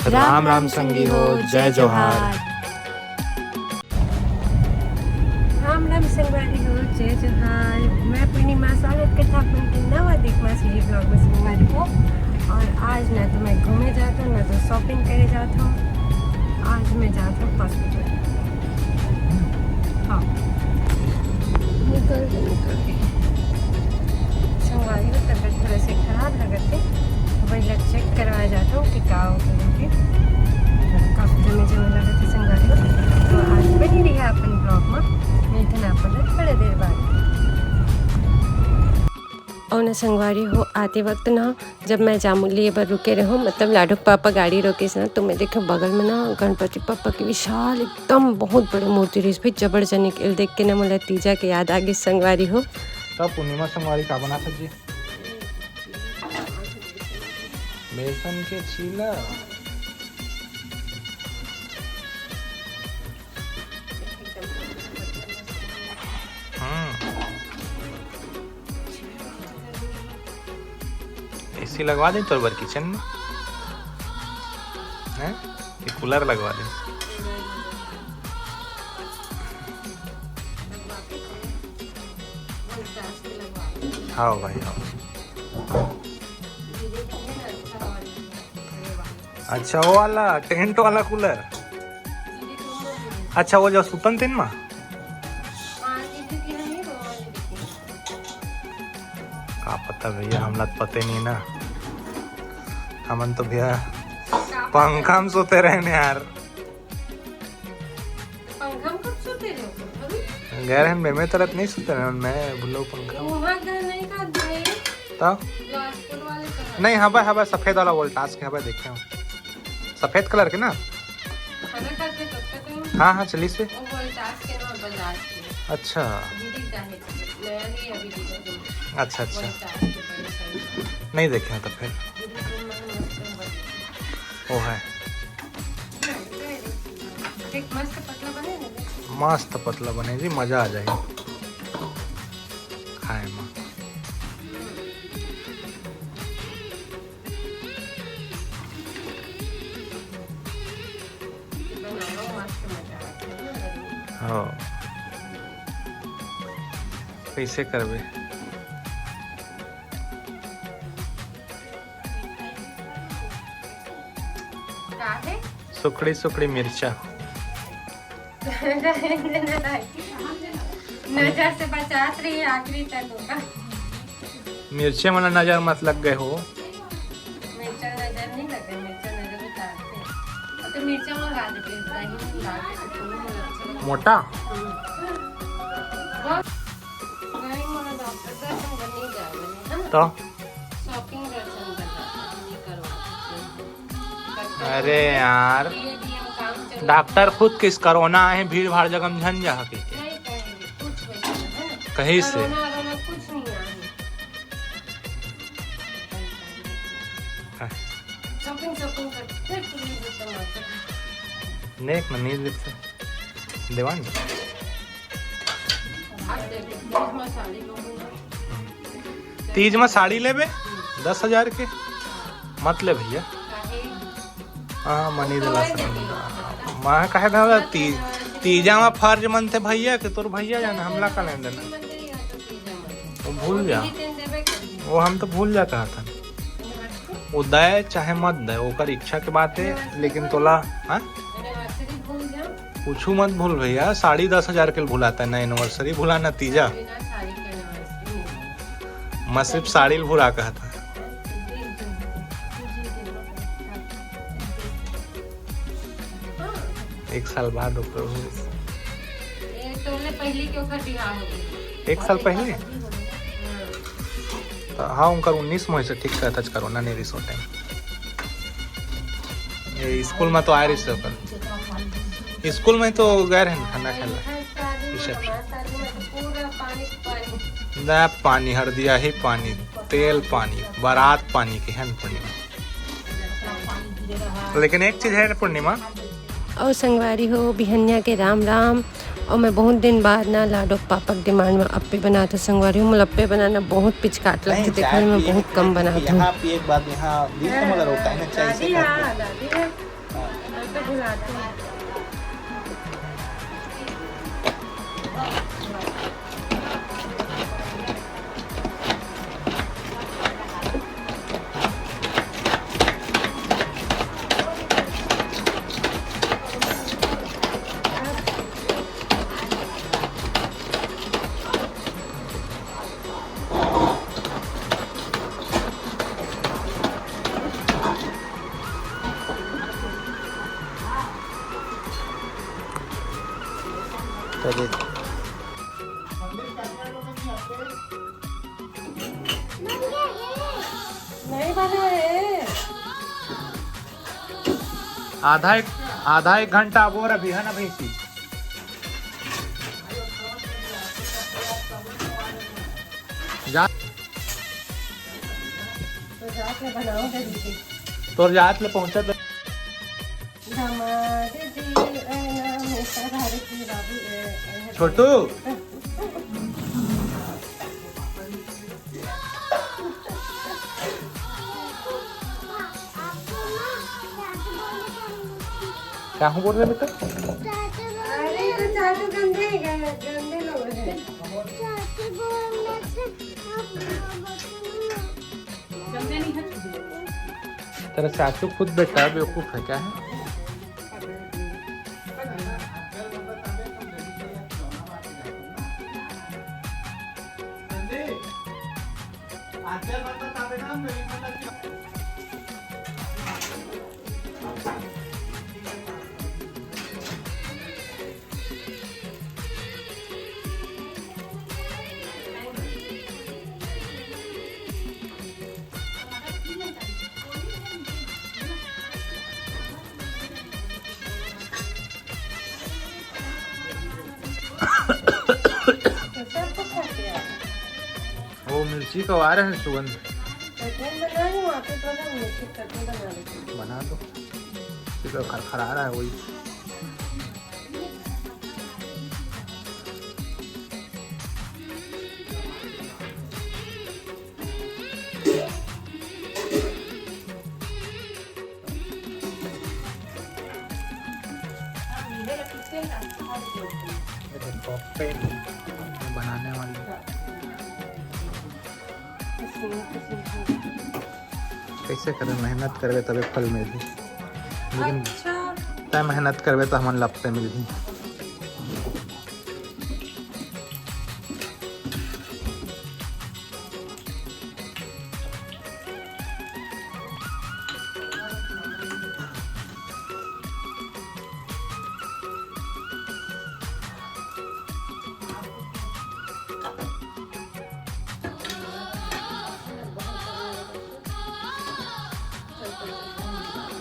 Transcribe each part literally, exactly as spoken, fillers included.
राम राम संगी हो, जय जोहार। राम राम संगवारी हो, जय जोहार। मैं पूर्णिमा स्वागत करत हूँ अपन के नवा दिख मासिक vlog में संगवारी हो। और आज ना तो मैं घूमे जात हूँ, ना तो shopping करे जात हूँ। आज मैं जात हूँ hospital। हाँ, निकल गई, निकल गई। संगवारी हो, तबीयत थोड़ा से खराब लगत है, तो वही ला check करवाए जात हूँ कि का हो गया है। कब जमे जमे लगत है संगवारी हो, तो आज बनी रही अपन vlog में, मिलते ना अपन थोड़ा देर बाद। और ना संगवारी हो, आते वक्त ना जब मैं जामुन लिए बर रुके रहूँ, मतलब लाडो के पापा गाड़ी रोकिस ना, तो मैं देखे बगल में ना गणपति पापा की विशाल एकदम बहुत बड़ी मूर्ति रहिस भाई, जबर जनिक। एल देख के ना मोला तीजा के याद आ गई संगवारी हो। तब पूर्णिमा संगवारी का बना सब्जी? बेसन के चीला। हम्म। एसी लगवा दें तोर बर किचन में, हैं? कि कूलर लगवा दें? हाँ भाई, हाँ। अच्छा, वो वाला टेंट वाला कूलर। अच्छा, वो जो सुतन तेन मा। का पता भैया, हमला तो पते नहीं ना। हमन तो भैया पंखा में सोते रहने यार। पंखा में कब सोते रहे हो? अभी? गैर हम बेमे तरत नहीं सोते रहे, मैं बोलो पंखा में। वहाँ का नहीं था, भाई। तो? बिलासपुर वाले का। नहीं, हवा, हवा सफेद वाला वोल्टास के हवा देखे हो। सफेद कलर के ना? खाना खाते वक्त तो हाँ, हाँ, चलिए से। वो वोल्टास के ना, बजाज के। अच्छा। दीदी का है, नया नहीं, अभी दीदी का। अच्छा, अच्छा। वोल्टास के बड़े साइज का। नहीं देखे हैं तो फिर। दीदी को मन मस्त बन-, वो है। एक मस्त पतला बने ना। मस्त पतला बने जी, मजा आ जाए खाए में। हाँ, कैसे करबे? का है? सुखड़ी सुखड़ी मिर्चा। नजर से बचात रही आखिरी तक होगा। मिर्चे मन नजर मत लग गए हो। मिर्चा नजर नहीं लगे, मिर्चा नजर उतारते हैं। अब तो मिर्चा मंगा देते हैं, दही मंगा के तो थोड़ा मोटा अच्छा लगता है। मोटा? हम्म। बस, वही मोला डॉक्टर का संग नहीं जावे, है ना? तो? Shopping दर्शन कर जाते हैं, नहीं करवा सकते हैं। अरे यार, धीरे धीरे हम काम चला। डॉक्टर खुद किस कोरोना है, भीड़ भाड़ जगह में झन जा हके। नहीं कहेंगे, कुछ नहीं है, है ना? कहीं से। कोरोना वोरोना कुछ नहीं आए। हाँ। Shopping, shopping कर, फिर तुम ये सब तमाशा। नेक मनीष लिख से। देवान। आज देख, तीज में साड़ी लोगों ने। तीज में साड़ी लेबे दस हजार के, मत ले भैया। काहे? हाँ, मनी दिला सकता। मैं कहे था, तीज, तीजा में फर्ज मनथे भैया के, तोर भैया जाने, हमला का लेन देना। वो भूल जा। वो हम तो भूल जा कहा था। वो दे चाहे मत दे, ओकर इच्छा के बात है, लेकिन तोला, हाँ? कुछ मत भूल भैया, साड़ी दस हजार के भुलाता है, ना anniversary भुला, ना तीजा। मैं सिर्फ साड़ी भुला कहा था। एक साल बाद ओकर हो। ए, तोले पहले के ओकर बिहाव हो गई। एक साल पहले? हाँ। तो हाँ, उनकर उन्नीस में से ठीक कहता, कोरोना नहीं रिस ओ टाइम। ये स्कूल में तो आ रही से ओकर। स्कूल में तो गए रहे खाना खाए ला। Reception। पूरा पानी, पानी। ना पानी, हरदिया ही पानी, तेल पानी, बारात पानी के है न पूर्णिमा। लेकिन एक चीज है न पूर्णिमा। और संगवारी हो, बिहनिया के राम राम। और मैं बहुत दिन बाद ना लाडो के पापा के demand में अप्पे बनात हूँ संगवारी हो। मोला अप्पे बनाना बहुत पिचकाट लगथे, देखने में बहुत कम बनात हूँ। यहाँ पिए के बाद यहाँ बीच में मोला रोका है ना, चाय से खाते हैं। तो बुलाते हैं। चलिए। नहीं बना है। आधा एक, आधा एक घंटा अब और अभी, है ना भैंसी? जा। तो जात ले बनाओ दे दीजिए। तोर जात ले पहुंचा तो। दामाद जी, ए नाम ऐसा धारे की बाबू, ए, ए, छोटू। क्या हूँ बोल रहे बेटा? अरे, तो चाचू गंदे, गंदे लोग हैं। तेरा चाचू खुद बेटा बेवकूफ है क्या है? वो मिर्ची को आ रहे हैं सुगंध। बना दो। ये तो खरखरा रहा है वही। ये देखो, पे बनाने वाली। कैसे करे, मेहनत करबे तबे फल मिलही। लेकिन अच्छा। तय मेहनत करबे तो हमन लपटे मिलही।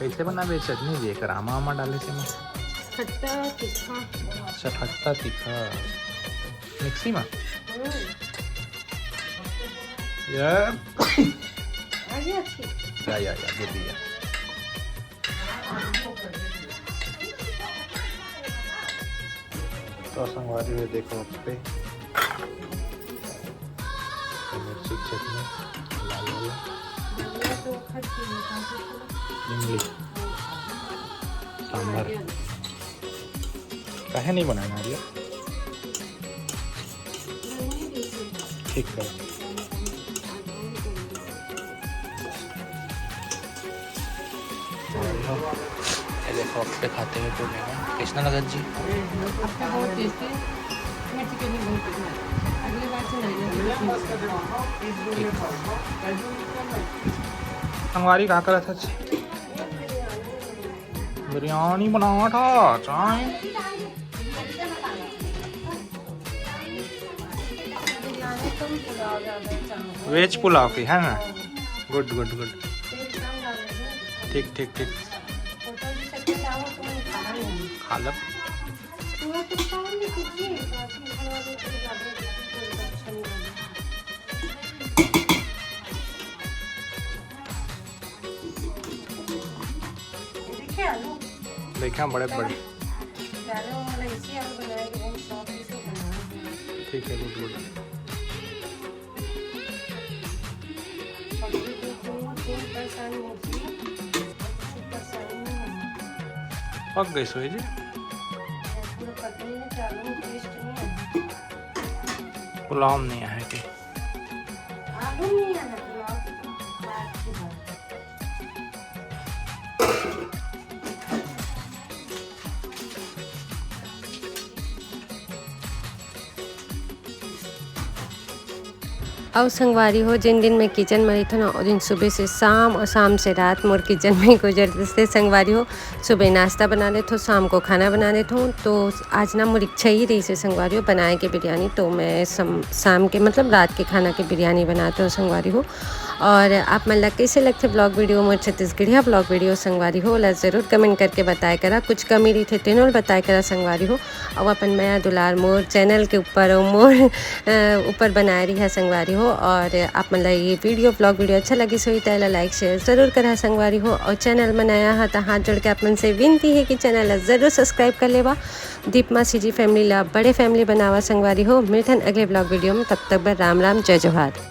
कैसे बनाबे चटनी जी? एकर आमा, आमा डाले से मस्त। खट्टा तीखा। अच्छा, खट्टा तीखा। मिक्सी में? हम्म। या। आ गया अच्छी। या, या, या, गिर दिया। तो संगवारी हो, देखो, पे मिर्ची की चटनी, लाल वाला, इमली, सांभर। काहे नहीं बनाना है? ठीक है। ये देखो, अप्पे खाते हुए पूर्णिमा, कैसना लगत जी? अप्पे बहुत tasty, मिर्ची चटनी बहुत tasty। अगली बार से नहीं लेंगे। संगवारी का करत हच? बिरयानी बनावत हच, चाय। वेज पुलाव की है ना? गुड, गुड, गुड। ठीक, ठीक, ठीक। खा लब। देखे आलू? देखे, बड़े, बड़े। ठीक है, गुड, गुड। पक गई सोई जी। पूरा पकने में चालू, टेस्ट नहीं है। पुलाव नहीं आए के। आलू नहीं है ना पुलाव। बात की बात है। अउ संगवारी हो, जिन दिन मैं किचन में रहिथों ना, ओ दिन सुबह से शाम और शाम से रात मोर किचन में गुजर जथे संगवारी हो। सुबह नाश्ता बना लेथों, शाम को खाना बना लेथों। तो आज ना मोर इच्छा ही रहिसे संगवारी हो बनाए के बिरयानी, तो मैं सम-, शाम के मतलब रात के खाना के बिरयानी बनात हों संगवारी हो। और आप मन ला कइसे लगथे vlog video, मोर छत्तीसगढ़िया vlog video संगवारी हो, ओला जरूर comment करके बताए करा। कुछ कमी रहिथे तेनो ल बताए करा संगवारी हो। अउ अपन मया दुलार मोर channel के ऊपर अउ मोर, अ, ऊपर बनाए रहिहा संगवारी हो। और आप मन ला ये video, vlog video अच्छा लगिस होही त एला like share जरूर करहा संगवारी हो। और channel में नया हा त हाथ जोड़ के आप मन से विनती हे कि channel ला जरूर subscribe कर लेवा। दीपमा CG family ला बड़े family बनावा संगवारी हो। मिलथन अगले vlog video में, तब तक बर राम राम, जय जोहार।